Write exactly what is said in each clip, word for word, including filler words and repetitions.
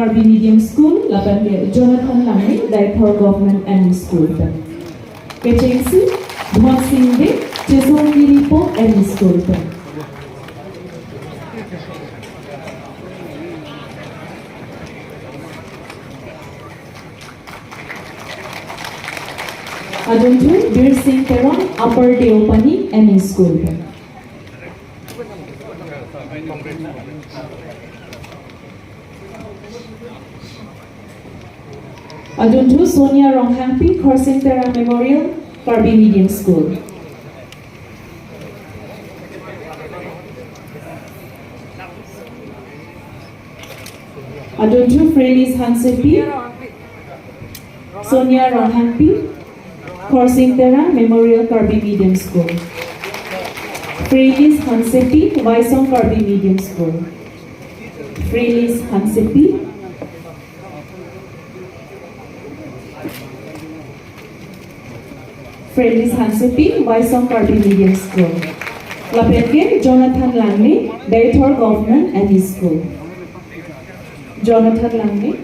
Karbi Medium School, lapen ke Jonathan Langneh, Deithor Government M E School pen. Kechengsi, Dhonsing Bey, Chesongkiri Po M E School pen. Adunthu, Birsing Teron, Upper Deopani M E School pen. Adunthu, Sonia Ronghangpi, Khorsing Terang Memorial, Karbi Medium School. Adunthu, Frelis Hansepi, Sonia Ronghangpi, Khorsing Terang Memorial Karbi Medium School. Frelis Hansepi, Waisong Karbi Medium School. Frelis Hansepi. Frelis Hansepi, Waisong Karbi Medium School. Lapen ke Jonathan Langneh, Deithor Government M E School. Jonathan Langneh.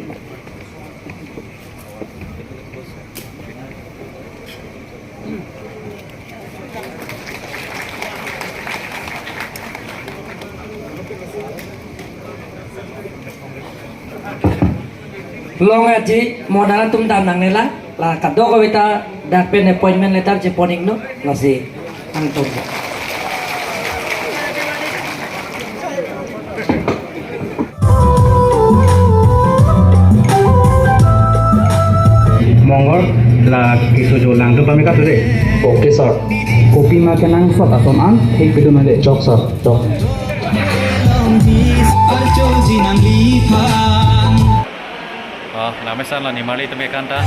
Long aji mo dan atum dam nangne la, la kadokave ta dak pen appointment letter chepon-iknon, lasi nangtum. Mongol, la keso jo nangtum pame katu de. Okay, sir. Kopima kenangsot ason an thekpidun de. Chok, sir. Chok. Oh, name san la nimarli atum ke kanta.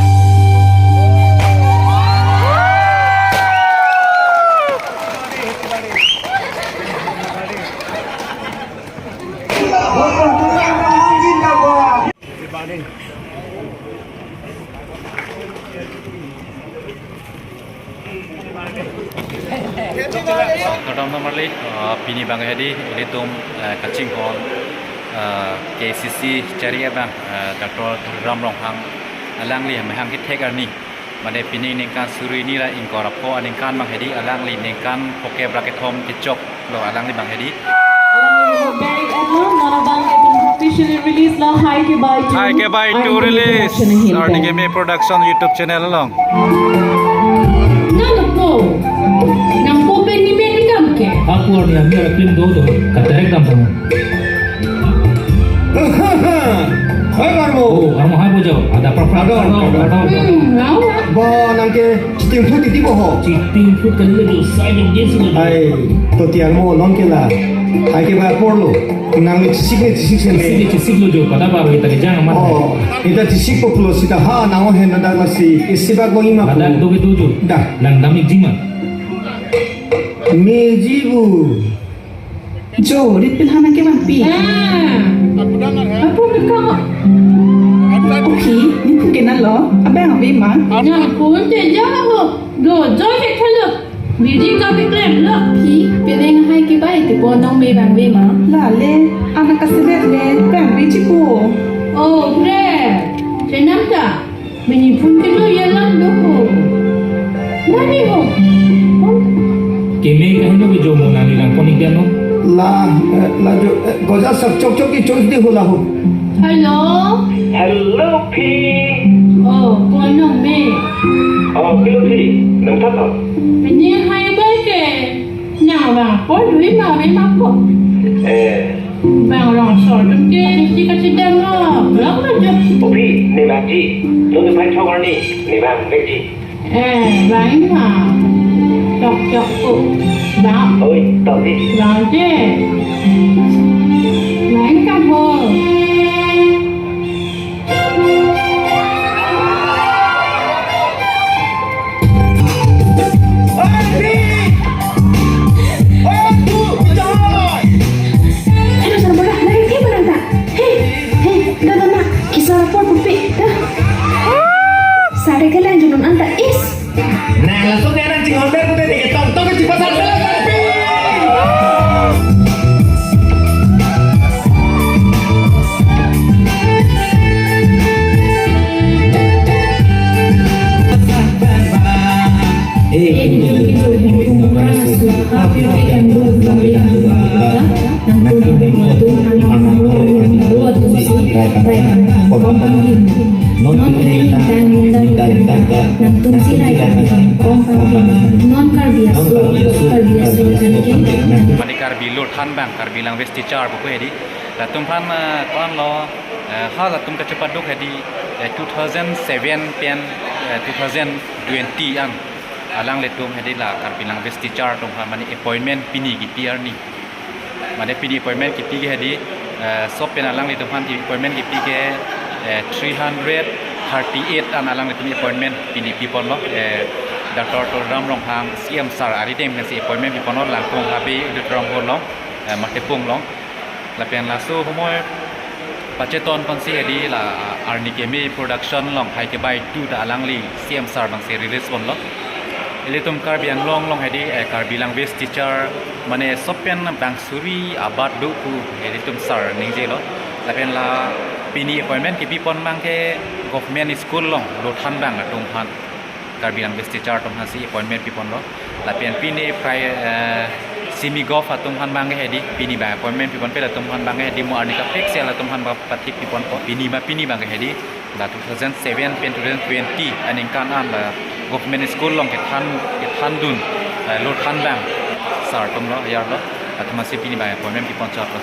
Kardom nimarli, ah, pini abang hedi, ilitum, eh, kachinghon, eh, K C C chairman abang, eh, Doctor Tuliram Ronghang, alangli amahang kethek arni. Mane pini ningkan suri hini ra ingkoi ra pho aningkan abang hedi, alangli ningkan phokep ra kethom kechoklo alangli abang hedi. Alangli abang hedi, non abang ke officially release lo, Hai Kebai two. Hai Kebai two release. Production ahin. Arni Keme Production YouTube channel along. Nangpo. Nangpo pen ni pen ni kam ke. Apo arni amir film do do. Katerek dam dam. Hai Karmo. Oh, Karmo hai bojo. Ada apa-apa? Ada, ada. Hmm, nau. Ba nang ke chiting phut titi boho. Chiting phut kali lagi saya dan dia sudah. Hai, to tiang mo non ke la. Hai Kebai apor lo. Nang ni chisik ni chisik sen. Chisik ni chisik lo jo. Pada baru kita kejang amat. Oh, kita chisik po pulo sita ha nang hen dak lasi. Isi bak bang ima. Pada do ke tujuh. Dah. Nang damik jima. Meji bu. Jo, rit pilhan ke bang pi. Ah. Apo ke ka? Oke, ni phu ke na lo. Abang abi ma. Nang phu te ja ho. Do, jo ke thalo. Bidi ka bi klem lo. Phi, penang Hai Kebai te po nong me bang be ma. La le, anak ka selet le, bang be chipo. Oh, pre. Chenam ta. Mini phone ke lo ya lang do ho. Mani ho. Keme kaheno ke jo mo nani lang konik dia no. La, eh, la jo, eh, goja sak chok chok ki chok di ho la ho. Hello. Hello, phi. Oh, kono me. Oh, phi lo phi. Nang tha to. Mini Hai Kebai ke. Na. Bang, poi dui ma, me ma ko. Eh. Bang rong sor tum ke, si kachidang lo. Lo ko jo. Opi, ne bang ji. Lo ne pai thok arni, ne bang bek ji. Eh, bang ma. Chok chok ko. Bang. Oi, tok di. Bang je. Bang ka bo. Aduh, sarang bola, lari ke barang ta. Hei, hei, dah, dah, dah. Kisah apa, Pupi? Dah. Sare ke lanjut non anta is. Nah, langsung dia nang cing order, kita di tong tong di pasar. Mane Karbi Lothanbang, Karbi Language Teacher pu hedi. Latum aphan, eh, ko-an lo, eh, ha latum kachepaduk hedi, eh, two thousand seven pen, eh, two thousand twenty an. Alanglitum hedi la Karbi Language Teacher atum aphan mane appointment pini kipi arni. Mane pini appointment kipi ke hedi, eh, sob pen alanglitum aphan appointment kipi ke, eh, three hundred thirty-eight an alanglitum appointment pini piponlo, eh, Doctor Tuliram Ronghang C M sir arideng pensi appointment piponlo Langkong Habe Auditorium Hall along, eh, Matepung along. Lapen laso humoi pacheton ponsi hedi la Arni Keme Production along Hai Kebai two ta alangli C M sir abangsi release ponlo. Ilitum Karbi Anglong along hedi, eh, Karbi Language Teacher mane sob pen bang suri abat do pu ilitum sir ningjelo. Lapen la pini appointment kipipon abang ke Government School along Lothanbang atum aphan, Karbi Language Teacher atum aphansi appointment piponlo. Lapen pini pri-, eh, Semi Gov atum aphan abang ke hedi, pini abang appointment piponpe latum aphan abang ke hedi, mo arni kaprek si latum aphan ba pathik piponpo. Pini ma pini abang ke hedi, la two thousand seven pen two thousand twenty aningkan an la Government School along kethan, kethandun, eh, Lothanbang sir atum lo, ayar lo, latum aphansi pini abang appointment pipon chotlo.